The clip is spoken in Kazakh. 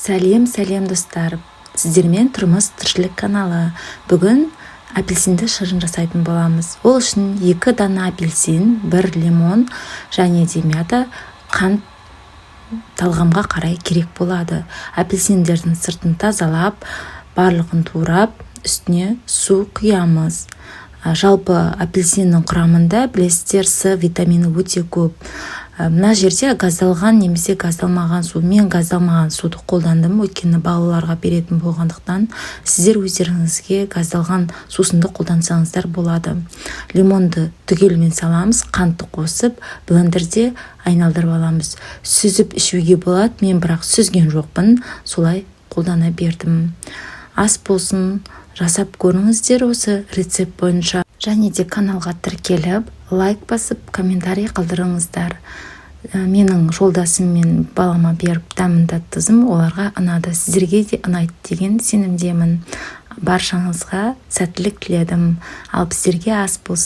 Сәлем, сәлем, достар! Сіздермен «Тұрмыс тіршілік» каналы. Бүгін апельсинді шырын жасайтын боламыз. Ол үшін екі дана апельсин, бір лимон және де мята, қант талғамға қарай керек болады. Апельсиндердің сыртын тазалап, барлығын турап, үстіне су құямыз. Жалпы, апельсиннің құрамында, білесіздер, С витамині өте көп. Мына жерде газдалған немесе газдалмаған су. Мен газдалмаған суды қолдандым, өйткені балаларға беретін болғандықтан. Сіздер өздеріңізге газдалған сусынды қолдансаңыздар болады. Лимонды түгелімен саламыз, қантты қосып, блендерде айналдырып аламыз. Сүзіп ішуге болады, мен бірақ сүзген жоқпын, солай қолдана бердім. Ас болсын! Жасап көріңіздер осы рецепт бойынша. Және де каналға тіркеліп, лайк басып, комментарий қалдырыңыздар. Менің жолдасым мен балама беріп, дәмін татқыздым, оларға ұнады. Сіздерге де ұнайды деген сенімдемін. Баршаңызға сәттілік тіледім. Ал біздерге ас болсын!